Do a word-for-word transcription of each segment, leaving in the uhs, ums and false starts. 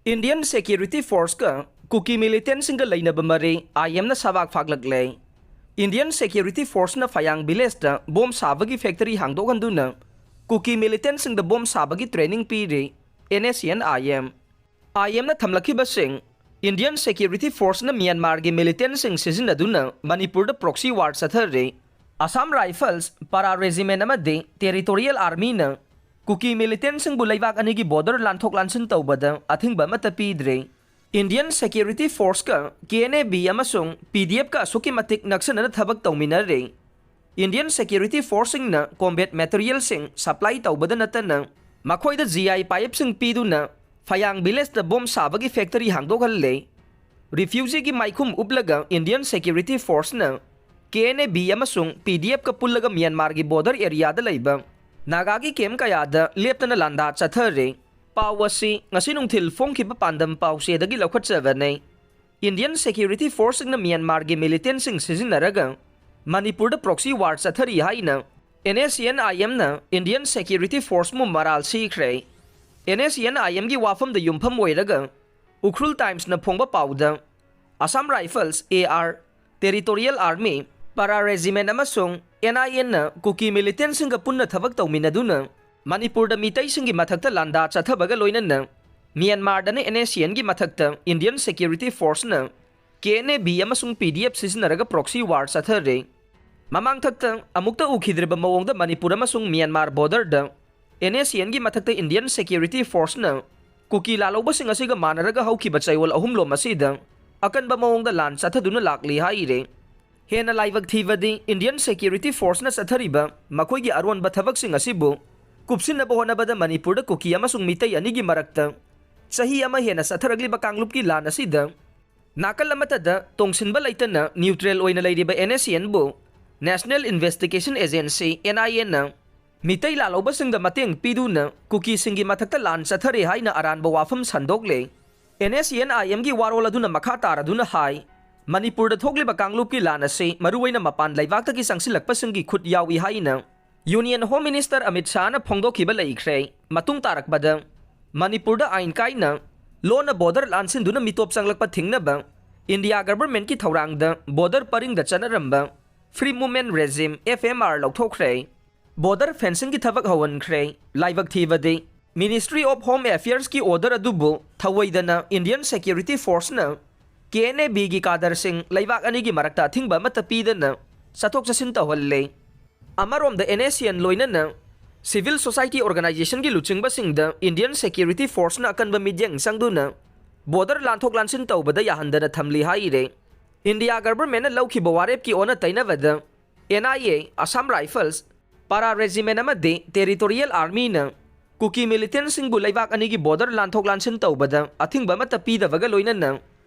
Indian Security Force ꯀ ꯀꯨꯀꯤ militantꯁꯤꯡꯒ ꯂꯩꯅꯕ ꯃꯔꯤ I M ꯅ ꯁꯕꯥꯛ ꯐꯥꯛꯂꯛꯂꯦ꯫ Indian Security Force ꯅ ꯐꯌꯥꯡ village ꯇ ꯕꯣꯝ ꯁꯥꯕꯒꯤ factory ꯍꯥꯡꯗꯣꯛꯍꯟꯗꯨꯅ ꯀꯨꯀꯤ militantꯁꯤꯡꯗ ꯕꯣꯝ ꯁꯥꯕꯒꯤ training ꯄꯤꯔꯤ N S C N I M꯫ I M ꯅ ꯊꯝꯂꯛꯈꯤꯕꯁꯤꯡ, Indian Security Force ꯅ ꯃ꯭ꯌꯥꯟꯃꯥꯔꯒꯤ militantꯁꯤꯡ ꯁꯤꯖꯤꯟꯅꯗꯨꯅ ꯃꯅꯤꯄꯨꯔꯗ proxy war ꯆꯠꯊꯔꯤ꯫ Assam Rifles, Para Regiment ꯑꯃꯗꯤ Territorial Army ꯅ ꯀꯨꯀꯤ militantꯁꯤꯡꯕꯨ ꯂꯩꯕꯥꯛ ꯑꯅꯤꯒꯤ border ꯂꯥꯟꯊꯣꯛ ꯂꯥꯟꯁꯤꯟ ꯇꯧꯕꯗ ꯑꯊꯤꯡꯕ ꯑꯃꯠꯇ ꯄꯤꯗ꯭ꯔꯤ꯫ Indian Security Force ꯀ K N A B ꯑꯃꯁꯨꯡ P D F ꯀ ꯑꯁꯨꯛꯀꯤ ꯃꯇꯤꯛ ꯅꯛꯁꯤꯟꯅꯅ ꯊꯕꯛ ꯇꯧꯃꯤꯟꯅꯔꯤ꯫ Indian Security Force ꯁꯤꯡꯅ combat materialꯁꯤꯡ supply ꯇꯧꯕꯗ ꯅꯠꯇꯅ ꯃꯈꯣꯏꯗ G I pipeꯁꯤꯡ ꯄꯤꯗꯨꯅ ꯐꯌꯥꯡ village ꯇ ꯕꯣꯝ ꯁꯥꯕꯒꯤ factory ꯍꯥꯡꯗꯣꯛꯍꯜꯂꯦ꯫ Refugee ꯒꯤ ꯃꯥꯏꯈꯨꯝ ꯎꯞꯂꯒ Indian Security Force ꯅ K N A B ꯑꯃꯁꯨꯡ P D F ꯀ ꯄꯨꯜꯂꯒ ꯃ꯭ꯌꯥꯟꯃꯥꯔꯒꯤ border area ꯗ ꯂꯩꯕ ꯅꯥꯒꯥꯒꯤ camp ꯀꯌꯥꯗ ꯂꯦꯞꯇꯅ ꯂꯥꯟꯗꯥ ꯆꯠꯊꯔꯦ꯫ ꯄꯥꯎ ꯑꯁꯤ ꯉꯁꯤ ꯅꯨꯡꯊꯤꯜ ꯐꯣꯡꯈꯤꯕ ꯄꯥꯟꯗꯝ ꯄꯥꯎꯆꯦꯗꯒꯤ ꯂꯧꯈꯠꯆꯕꯅꯤ꯫ Indian Security Force ꯁꯤꯡꯅ ꯃ꯭ꯌꯥꯟꯃꯥꯔꯒꯤ militantꯁꯤꯡ ꯁꯤꯖꯤꯟꯅꯔꯒ ꯃꯅꯤꯄꯨꯔꯗ proxy war ꯆꯠꯊꯔꯤ ꯍꯥꯏꯅ N S C N I M ꯅ Indian Security Force ꯕꯨ ꯃꯔꯥꯜ ꯁꯤꯈ꯭ꯔꯦ꯫ N S C N I M ꯒꯤ ꯋꯥꯐꯝꯗ ꯌꯨꯝꯐꯝ ꯑꯣꯏꯔꯒ ꯎꯈ꯭ꯔꯨꯜ Times ꯅ ꯐꯣꯡꯕ ꯄꯥꯎꯗ, Assam Rifles, A R, Territorial Army, Para Regiment ꯑꯃꯁꯨꯡ N I N ꯅ ꯀꯨꯀꯤ militantꯁꯤꯡꯒ ꯄꯨꯟꯅ ꯊꯕꯛ ꯇꯧꯃꯤꯟꯅꯗꯨꯅ ꯃꯅꯤꯄꯨꯔꯗ ꯃꯤꯇꯩꯁꯤꯡꯒꯤ ꯃꯊꯛꯇ ꯂꯥꯟꯗꯥ ꯆꯠꯊꯕꯒ ꯂꯣꯏꯅꯅ ꯃ꯭ꯌꯥꯟꯃꯥꯔꯗꯅ N S C N ꯒꯤ ꯃꯊꯛꯇ Indian Security Force ꯅ K N A B ꯑꯃꯁꯨꯡ P D F ꯁꯤꯖꯤꯟꯅꯔꯒ proxy war ꯆꯠꯊꯔꯦ꯫ ꯃꯃꯥꯡꯊꯛꯇ ꯑꯃꯨꯛꯇ ꯎꯈꯤꯗ꯭ꯔꯤꯕ ꯃꯑꯣꯡꯗ ꯃꯅꯤꯄꯨꯔ ꯑꯃꯁꯨꯡ ꯃ꯭ꯌꯥꯟꯃꯥꯔ border ꯗ N S C N ꯒꯤ ꯃꯊꯛꯇ Indian Security Force ꯅ ꯀꯨꯀꯤ ꯂꯥꯜꯍꯧꯕꯁꯤꯡ ꯑꯁꯤꯒ ꯃꯥꯟꯅꯔꯒ ꯍꯧꯈꯤꯕ ꯆꯌꯣꯜ ꯑꯍꯨꯝꯂꯣꯝ ꯑꯁꯤꯗ ꯑꯀꯟꯕ ꯃꯑꯣꯡꯗ ꯂꯥꯟ ꯆꯠꯊꯗꯨꯅ ꯂꯥꯛꯂꯤ ꯍꯥꯏꯔꯦ꯫ ꯍꯦꯟꯅ ꯂꯥꯏꯕꯛ ꯊꯤꯕꯗꯤ Indian Security Force ꯅ ꯆꯠꯊꯔꯤꯕ ꯃꯈꯣꯏꯒꯤ ꯑꯔꯣꯟꯕ ꯊꯕꯛꯁꯤꯡ ꯑꯁꯤꯕꯨ ꯀꯨꯞꯁꯤꯟꯅꯕ ꯍꯣꯠꯅꯕꯗ ꯃꯅꯤꯄꯨꯔꯗ ꯀꯨꯀꯤ ꯑꯃꯁꯨꯡ ꯃꯤꯇꯩ ꯑꯅꯤꯒꯤ ꯃꯔꯛꯇ ꯆꯍꯤ ꯑꯃ ꯍꯦꯟꯅ ꯆꯠꯊꯔꯛꯂꯤꯕ ꯀꯥꯡꯂꯨꯞꯀꯤ ꯂꯥꯟ ꯑꯁꯤꯗ ꯅꯥꯀꯜ ꯑꯃꯠꯇꯗ ꯇꯣꯡꯁꯤꯟꯕ ꯂꯩꯇꯅ neutral ꯑꯣꯏꯅ ꯂꯩꯔꯤꯕ N S C N ꯕꯨ National Investigation Agency, N I A ꯅ ꯃꯤꯇꯩ ꯂꯥꯜꯍꯧꯕꯁꯤꯡꯗ ꯃꯇꯦꯡ ꯄꯤꯗꯨꯅ ꯀꯨꯀꯤꯁꯤꯡꯒꯤ ꯃꯊꯛꯇ ꯂꯥꯟ ꯆꯠꯊꯔꯦ ꯍꯥꯏꯅ ꯑꯔꯥꯟꯕ ꯋꯥꯐꯝ ꯁꯟꯗꯣꯛꯂꯦ꯫ N S C N I M ꯒꯤ ꯋꯥꯔꯣꯜ ꯑꯗꯨꯅ ꯃꯈꯥ ꯇꯥꯔꯗꯨꯅ ꯍꯥꯏ, ꯃꯅꯤꯄꯨꯔꯗ ꯊꯣꯛꯂꯤꯕ ꯀꯥꯡꯂꯨꯞꯀꯤ ꯂꯥꯟ ꯑꯁꯤ ꯃꯔꯨꯑꯣꯏꯅ ꯃꯄꯥꯟ ꯂꯩꯕꯥꯛꯇꯒꯤ ꯆꯪꯁꯤꯜꯂꯛꯄꯁꯤꯡꯒꯤ ꯈꯨꯠ ꯌꯥꯎꯏ ꯍꯥꯏꯅ Union Home Minister ꯑꯃꯤꯠ ꯁꯥꯍꯅ ꯐꯣꯡꯗꯣꯛꯈꯤꯕ ꯂꯩꯈ꯭ꯔꯦ꯫ ꯃꯇꯨꯡ ꯇꯥꯔꯛꯄꯗ ꯃꯅꯤꯄꯨꯔꯗ ꯑꯥꯏꯟ ꯀꯥꯏꯅ ꯂꯣꯟꯅ border ꯂꯥꯟꯁꯤꯟꯗꯨꯅ ꯃꯤꯇꯣꯞ ꯆꯪꯂꯛꯄ ꯊꯤꯡꯅꯕ ꯏꯟꯗꯤꯌꯥ ꯒꯚꯔꯟꯃꯦꯟꯠꯀꯤ ꯊꯧꯔꯥꯡꯗ border ꯄꯔꯤꯡꯗ ꯆꯠꯅꯔꯝꯕ Free Movement Regime, F M R, ꯂꯧꯊꯣꯛꯈ꯭ꯔꯦ꯫ Border fencingꯒꯤ ꯊꯕꯛ ꯍꯧꯍꯟꯈ꯭ꯔꯦ꯫ ꯂꯥꯏꯕꯛ ꯊꯤꯕꯗꯤ, Ministry of Home Affairsꯀꯤ order ꯑꯗꯨꯕꯨ ꯊꯧꯑꯣꯏꯗꯅ Indian Security Forceꯅ K N A Bꯒꯤ cadreꯁꯤꯡ ꯂꯩꯕꯥꯛ ꯑꯅꯤꯒꯤ ꯃꯔꯛꯇ ꯑꯊꯤꯡꯕ ꯑꯃꯠꯇ ꯄꯤꯗꯅ ꯆꯠꯊꯣꯛ ꯆꯠꯁꯤꯟ ꯇꯧꯍꯜꯂꯦ꯫ ꯑꯃꯔꯣꯝꯗ, N S C N ꯂꯣꯏꯅꯅ civil society organisationꯒꯤ ꯂꯨꯆꯤꯡꯕꯁꯤꯡꯗ Indian Security Forceꯅ ꯑꯀꯟꯕ ꯃꯤꯠꯌꯦꯡ ꯆꯪꯗꯨꯅ border ꯂꯥꯟꯊꯣꯛ ꯂꯥꯟꯁꯤꯟ ꯇꯧꯕꯗ ꯌꯥꯍꯟꯗꯅ ꯊꯝꯂꯤ ꯍꯥꯏꯔꯦ꯫ ꯏꯟꯗꯤꯌꯥ ꯒꯚꯔꯟꯃꯦꯟꯠꯅ ꯂꯧꯈꯤꯕ ꯋꯥꯔꯦꯞꯀꯤ ꯑꯣꯟꯅ ꯇꯩꯅꯕꯗ N I A, Assam Rifles, Para Regiment ꯑꯃꯗꯤ Territorial Armyꯅ ꯀꯨꯀꯤ militantꯁꯤꯡꯕꯨ ꯂꯩꯕꯥꯛ ꯑꯅꯤꯒꯤ border ꯂꯥꯟꯊꯣꯛ ꯂꯥꯟꯁꯤꯟ ꯇꯧꯕꯗ ꯑꯊꯤꯡꯕ ꯑꯃꯠꯇ ꯄꯤꯗꯕꯒ ꯂꯣꯏꯅꯅ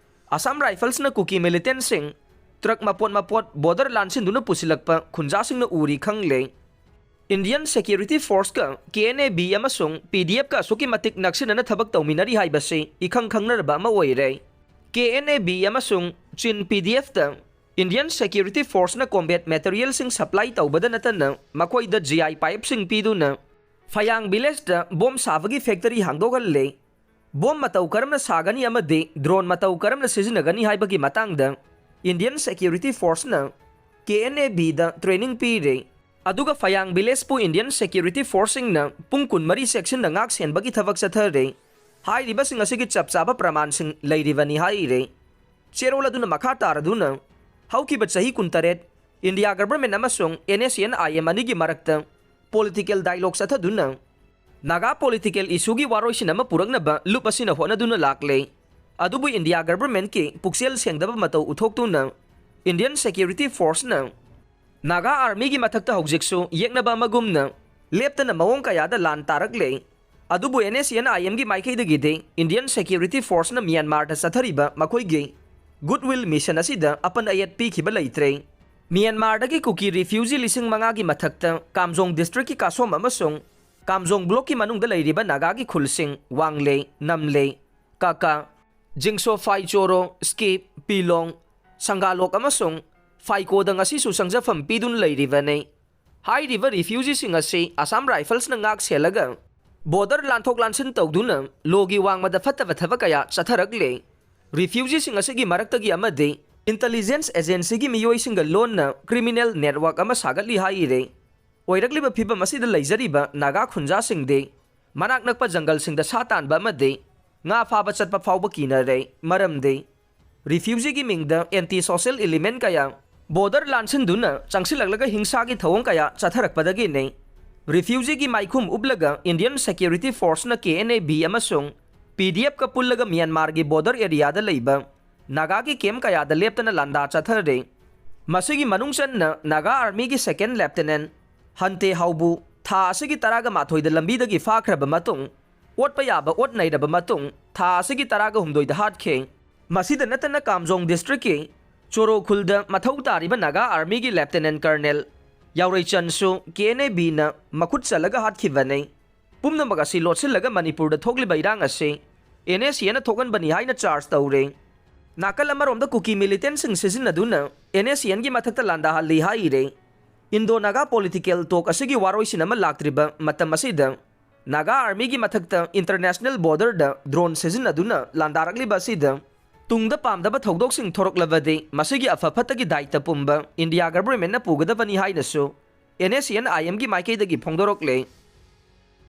Assam Riflesꯅ ꯀꯨꯀꯤ militantꯁꯤꯡ truck ꯃꯄꯣꯠ ꯃꯄꯣꯠ border ꯂꯥꯟꯁꯤꯟꯗꯨꯅ ꯄꯨꯁꯤꯜꯂꯛꯄ ꯈꯨꯟꯖꯥꯁꯤꯡꯅ ꯎꯔꯤ ꯈꯪꯂꯦ꯫ Indian Security Forceꯀ K N A B ꯑꯃꯁꯨꯡ P D Fꯀ ꯑꯁꯨꯛꯀꯤ ꯃꯇꯤꯛ ꯅꯛꯁꯤꯟꯅꯅ ꯊꯕꯛ ꯇꯧꯃꯤꯟꯅꯔꯤ ꯍꯥꯏꯕꯁꯤ ꯏꯈꯪ ꯈꯪꯅꯔꯕ ꯑꯃ ꯑꯣꯏꯔꯦ꯫ K N A B ꯑꯃꯁꯨꯡ Chin P D Fꯇ Indian Security Forceꯅ combat materialꯁꯤꯡ supply ꯇꯧꯕꯗ ꯅꯠꯇꯅ ꯃꯈꯣꯏꯗ G I pipesꯤꯡ ꯄꯤꯗꯨꯅ ꯐꯌꯥꯡ villageꯇ bomb ꯁꯥꯕꯒꯤ factory ꯍꯥꯡꯗꯣꯛꯍꯜꯂꯦ꯫ Bomb ꯃꯇꯧ ꯀꯔꯝꯅ ꯁꯥꯒꯅꯤ ꯑꯃꯗꯤ drone ꯃꯇꯧ ꯀꯔꯝꯅ ꯁꯤꯖꯤꯟꯅꯒꯅꯤ ꯍꯥꯏꯕꯒꯤ ꯃꯇꯥꯡꯗ Indian Security Forceꯅ K N A Bꯗ training ꯄꯤꯔꯦ꯫ ꯑꯗꯨꯒ ꯐꯌꯥꯡ villageꯄꯨ Indian Security Forceꯁꯤꯡꯅ ꯄꯨꯡ ꯀꯨꯟꯃꯔꯤ ꯆꯦꯛꯁꯤꯟꯅ ꯉꯥꯛ ꯁꯦꯟꯕꯒꯤ ꯊꯕꯛ ꯆꯠꯊꯔꯦ꯫ ꯍꯥꯏꯔꯤꯕꯁꯤꯡ ꯑꯁꯤꯒꯤ ꯆꯞ ꯆꯥꯕ ꯄ꯭ꯔꯃꯥꯟꯁꯤꯡ ꯂꯩꯔꯤꯕꯅꯤ ꯍꯥꯏꯔꯦ꯫ ꯆꯦꯔꯣꯜ ꯑꯗꯨꯅ ꯃꯈꯥ ꯇꯥꯔꯗꯨꯅ, ꯍꯧꯈꯤꯕ ꯆꯍꯤ ꯀꯨꯟꯇꯔꯦꯠ India government ꯑꯃꯁꯨꯡ N S C N I M ꯑꯅꯤꯒꯤ ꯃꯔꯛꯇ political dialogue ꯆꯠꯊꯗꯨꯅ ꯅꯥꯒꯥ political issueꯒꯤ ꯋꯥꯔꯣꯏꯁꯤꯟ ꯑꯃ ꯄꯨꯔꯛꯅꯕ ꯂꯨꯞ ꯑꯁꯤꯅ ꯍꯣꯠꯅꯗꯨꯅ ꯂꯥꯛꯂꯦ꯫ ꯑꯗꯨꯕꯨ India governmentꯀꯤ ꯄꯨꯛꯆꯦꯜ ꯁꯦꯡꯗꯕ ꯃꯇꯧ ꯎꯠꯊꯣꯛꯇꯨꯅ Indian Security Forceꯅ ꯅꯥꯒꯥ armyꯒꯤ ꯃꯊꯛꯇ ꯍꯧꯖꯤꯛꯁꯨ ꯌꯦꯛꯅꯕ ꯑꯃꯒꯨꯝꯅ ꯂꯦꯞꯇꯅ ꯃꯑꯣꯡ ꯀꯌꯥꯗ ꯂꯥꯟ ꯇꯥꯔꯛꯂꯦ꯫ ꯑꯗꯨꯕꯨ N S C N I Mꯒꯤ ꯃꯥꯏꯀꯩꯗꯒꯤꯗꯤ Indian Security Forceꯅ ꯃ꯭ꯌꯥꯟꯃꯥꯔꯗ ꯆꯠꯊꯔꯤꯕ ꯃꯈꯣꯏꯒꯤ Goodwill Mission ꯑꯁꯤꯗ ꯑꯄꯟ ꯑꯌꯦꯠ ꯄꯤꯈꯤꯕ ꯂꯩꯇ꯭ꯔꯦ꯫ ꯃ꯭ꯌꯥꯟꯃꯥꯔꯗꯒꯤ ꯀꯨꯀꯤ refugee ꯂꯤꯁꯤꯡ ꯃꯉꯥꯒꯤ ꯃꯊꯛꯇ ꯀꯥꯝꯖꯣꯡ districtꯀꯤ ꯀꯥꯁꯣꯝ ꯑꯃꯁꯨꯡ ꯀꯥꯝꯖꯣꯡ blockꯀꯤ ꯃꯅꯨꯡꯗ ꯂꯩꯔꯤꯕ ꯅꯥꯒꯥꯒꯤ ꯈꯨꯜꯁꯤꯡ ꯋꯥꯡꯂꯦ, ꯅꯝꯂꯦ, ꯀꯥꯀꯥ, ꯖꯤꯡꯁꯣ ꯐꯥꯏꯆꯣꯔꯣ, ꯁ꯭ꯀꯤꯞ, ꯄꯤꯂꯣꯡ, ꯁꯪꯒꯥꯂꯣꯛ ꯑꯃꯁꯨꯡ ꯐꯥꯏꯀꯣꯗ ꯉꯁꯤꯁꯨ ꯆꯪꯖꯐꯝ ꯄꯤꯗꯨꯅ ꯂꯩꯔꯤꯕꯅꯤ꯫ ꯍꯥꯏꯔꯤꯕ refugeeꯁꯤꯡ ꯑꯁꯤ Assam Riflesꯅ ꯉꯥꯛ ꯁꯦꯜꯂꯒ Border ꯂꯥꯟꯊꯣꯛ ꯂꯥꯟꯁꯤꯟ ꯇꯧꯗꯨꯅ ꯂꯣꯒꯤ ꯋꯥꯡꯃꯗ ꯐꯠꯇꯕ ꯊꯕꯛ ꯀꯌꯥ ꯆꯠꯊꯔꯛꯂꯦ꯫ Refugeeꯁꯤꯡ ꯑꯁꯤꯒꯤ ꯃꯔꯛꯇꯒꯤ ꯑꯃꯗꯤ intelligence agencyꯒꯤ ꯃꯤꯑꯣꯏꯁꯤꯡꯒ ꯂꯣꯟꯅ criminal network ꯑꯃ ꯁꯥꯒꯠꯂꯤ ꯍꯥꯏꯔꯦ꯫ ꯑꯣꯏꯔꯛꯂꯤꯕ ꯐꯤꯕꯝ ꯑꯁꯤꯗ ꯂꯩꯖꯔꯤꯕ ꯅꯥꯒꯥ ꯈꯨꯟꯖꯥꯁꯤꯡꯗꯤ ꯃꯅꯥꯛ ꯅꯛꯄ ꯖꯪꯒꯜꯁꯤꯡꯗ ꯁꯥ ꯇꯥꯟꯕ ꯑꯃꯗꯤ ꯉꯥ ꯐꯥꯕ ꯆꯠꯄ ꯐꯥꯎꯕ ꯀꯤꯅꯔꯦ꯫ ꯃꯔꯝꯗꯤ refugeeꯒꯤ ꯃꯤꯡꯗ anti social element ꯀꯌꯥ border ꯂꯥꯟꯁꯤꯟꯗꯨꯅ ꯆꯪꯁꯤꯜꯂꯛꯂꯒ ꯍꯤꯡꯁꯥꯒꯤ ꯊꯧꯑꯣꯡ ꯀꯌꯥ ꯆꯠꯊꯔꯛꯄꯗꯒꯤꯅꯤ꯫ Refugeeꯒꯤ ꯃꯥꯏꯈꯨꯝ ꯎꯞꯂꯒ Indian Security Forceꯅ KNA B ꯑꯃꯁꯨꯡ PDFꯀ ꯄꯨꯜꯂꯒ ꯃ꯭ꯌꯥꯟꯃꯥꯔꯒꯤ border areaꯗ ꯂꯩꯕ ꯅꯥꯒꯥꯒꯤ camp ꯀꯌꯥꯗ ꯂꯦꯞꯇꯅ ꯂꯥꯟꯗꯥ ꯆꯠꯊꯔꯦ꯫ ꯃꯁꯤꯒꯤ ꯃꯅꯨꯡ ꯆꯟꯅ ꯅꯥꯒꯥ Armyꯒꯤ second lieutenant ꯍꯟꯇꯦ ꯍꯥꯎꯕꯨ ꯊꯥ ꯑꯁꯤꯒꯤ ꯇꯔꯥꯒ ꯃꯥꯊꯣꯏꯗ ꯂꯝꯕꯤꯗꯒꯤ ꯐꯥꯈ꯭ꯔꯕ ꯃꯇꯨꯡ, ꯑꯣꯠꯄ ꯌꯥꯕ ꯑꯣꯠ ꯅꯩꯔꯕ ꯃꯇꯨꯡ, ꯊꯥ ꯑꯁꯤꯒꯤ ꯇꯔꯥꯒ ꯍꯨꯝꯗꯣꯏꯗ ꯍꯥꯠꯈꯤ꯫ ꯃꯁꯤꯗ ꯅꯠꯇꯅ ꯀꯥꯝꯖꯣꯡ districtꯀꯤ ꯆꯣꯔꯣ ꯈꯨꯜꯗ ꯃꯊꯧ ꯇꯥꯔꯤꯕ ꯅꯥꯒꯥ Armyꯒꯤ lieutenant colonel ꯌꯥꯎꯔꯩꯆꯟꯁꯨ KNA Bꯅ ꯃꯈꯨꯠ ꯆꯜꯂꯒ ꯍꯥꯠꯈꯤꯕꯅꯤ꯫ ꯄꯨꯝꯅꯃꯛ ꯑꯁꯤ ꯂꯣꯠꯁꯤꯜꯂꯒ ꯃꯅꯤꯄꯨꯔꯗ ꯊꯣꯛꯂꯤꯕ ꯏꯔꯥꯡ ꯑꯁꯤ NSCNꯅ ꯊꯣꯛꯍꯟꯕꯅꯤ ꯍꯥꯏꯅ charge ꯇꯧꯔꯦ꯫ ꯅꯥꯀꯜ ꯑꯃꯔꯣꯝꯗ ꯀꯨꯀꯤ militantꯁꯤꯡ ꯁꯤꯖꯤꯟꯅꯗꯨꯅ NSCNꯒꯤ ꯃꯊꯛꯇ ꯂꯥꯟꯗꯥꯍꯜꯂꯤ ꯍꯥꯏꯔꯦ꯫ Indo-Naga political talk ꯑꯁꯤꯒꯤ ꯋꯥꯔꯣꯏꯁꯤꯟ ꯑꯃ ꯂꯥꯛꯇ꯭ꯔꯤꯕ ꯃꯇꯝ ꯑꯁꯤꯗ ꯅꯥꯒꯥ Armyꯒꯤ ꯃꯊꯛꯇ international borderꯗ drone ꯁꯤꯖꯤꯟꯅꯗꯨꯅ ꯂꯥꯟꯗꯥꯔꯛꯂꯤꯕ ꯑꯁꯤꯗ ꯇꯨꯡꯗ ꯄꯥꯝꯗꯕ ꯊꯧꯗꯣꯛꯁꯤꯡ ꯊꯣꯔꯛꯂꯕꯗꯤ ꯃꯁꯤꯒꯤ ꯑꯐ ꯐꯠꯇꯒꯤ ꯗꯥꯏꯇ ꯄꯨꯝꯕ India governmentꯅ ꯄꯨꯒꯗꯕꯅꯤ ꯍꯥꯏꯅꯁꯨ NSCN-IMꯒꯤ ꯃꯥꯏꯀꯩꯗꯒꯤ ꯐꯣꯡꯗꯣꯔꯛꯂꯦ꯫